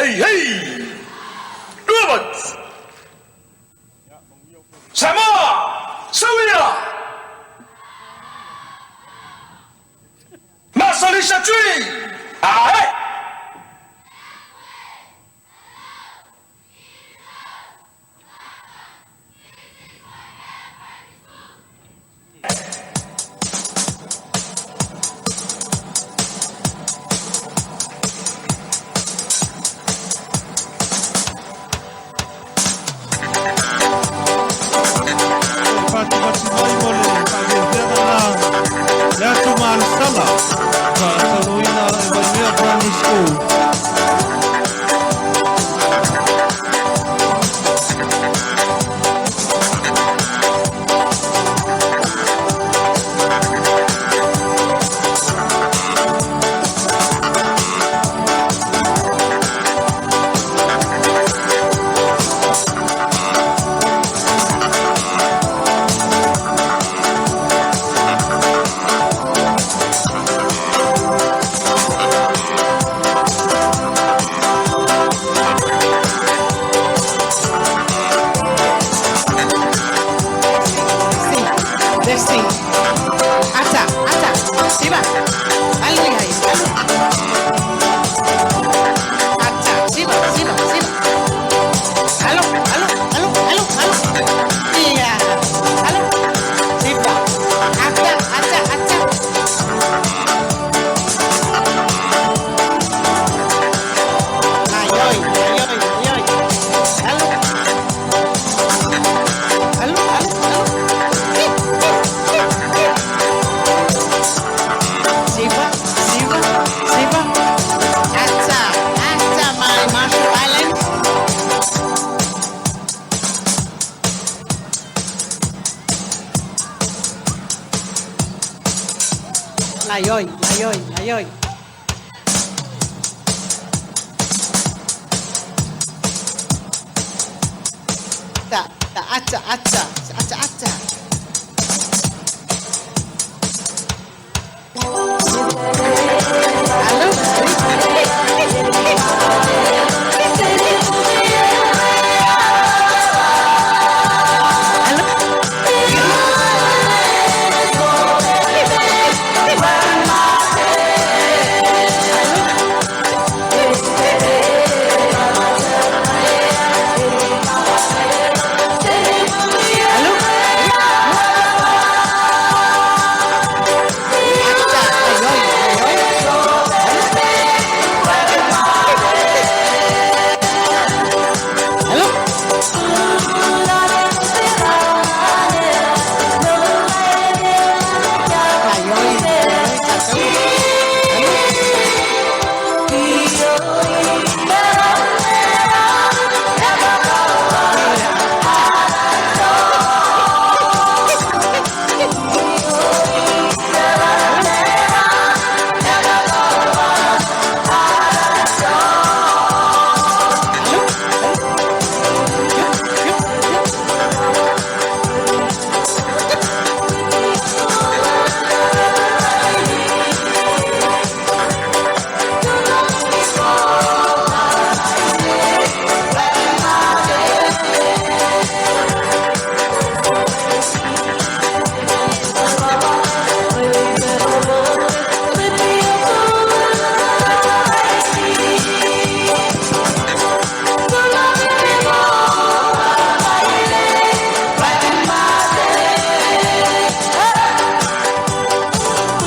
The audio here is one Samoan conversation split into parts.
Hey, hey! Robert! Samoa! Sauia! Masalisa Tree! Ae! Fatifati mai mo le faafiafiaga na le aso malesala faataunuuina e Waimea Primary School. Si, desi. Ata, ata, siva. Alu hai, alu. Ata, siva, siva, siva. Alu, alu, alu, alu, alu. Iya. Alu. Siva. Ata, ata, ata. Ayoi, ayoi, ayoi. Alu. Alu, alu, alu. Siva, siva, siva. Ata, ata, my Marshall Islands. Layoi, layoi, layoi. Ta, ta, ata, ata, ata, ata. Alu. Alu. Ata, ayoi, ayoi. Alu. Ayoi, ayoi, ata. Alu. Alu. Yup, yup, yup.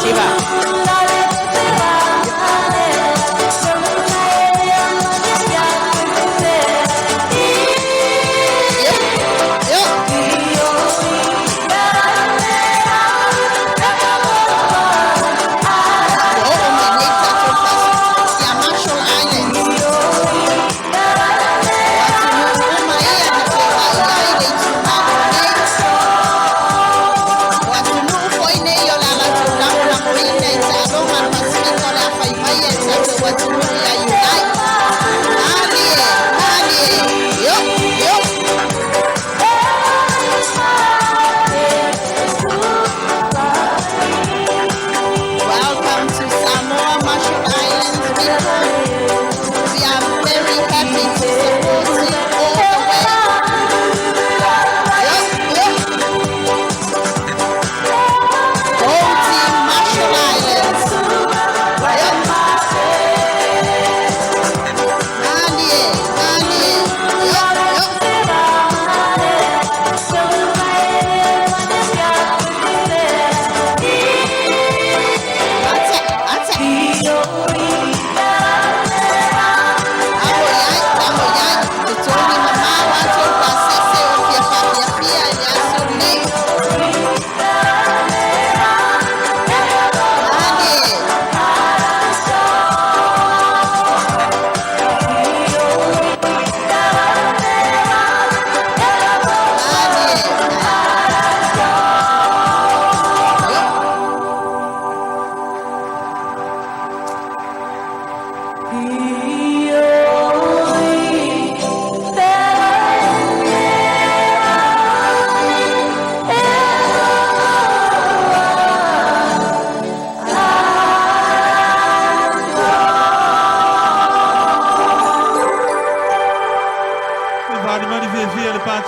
Siva. Yup, yup. O mai nei tatou ia Marshall Islands. O atunuu uma ia na feoai ai le itumalo nei. O atunuu foi nei o le a latou lagolagoina i taaloga a le Pasefika o le a fai mai e tatou atunuu ia Iunai. Malie, malie. Yo, yo. Welcome to Samoa, Marshall Islands people. We are very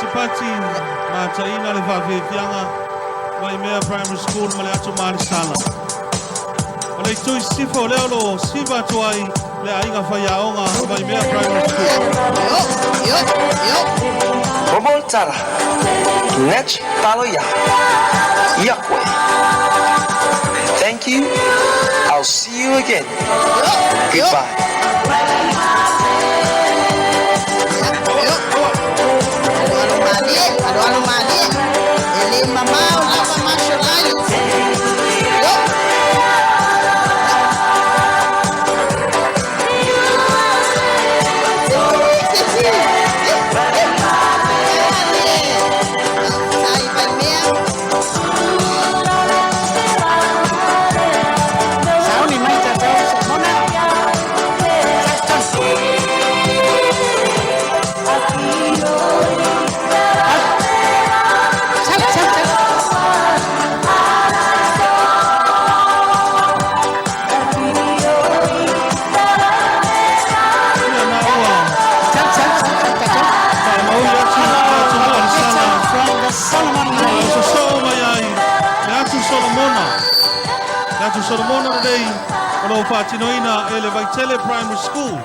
Patipati mataina le faafiafiaga Waimea Primary School ma le Atu Malesala. O le itu i sisifo o lea o lo o siva atu ai le aiga faiaoga Waimea Primary School. Yo, yo, yo. Robol tara. Nech talo ya. Yakwe. Thank you. I'll see you again. Yo, yo. Goodbye. Yo. Alo malie, alo alo malie. E le mamao lava masholai. Yo. Ai, vai mea. Sauni mai tatau Solomona. Saxton. Sau, sau, sau. Ia na ua Sau, sau, sau, sau, tatau. faamaui atu le Atu Malesala. From the Solomon Islands. Sosoo mai ai le Atu Solomona. Le Atu Solomona lenei o loo faatinoina e le Vaitele Primary School.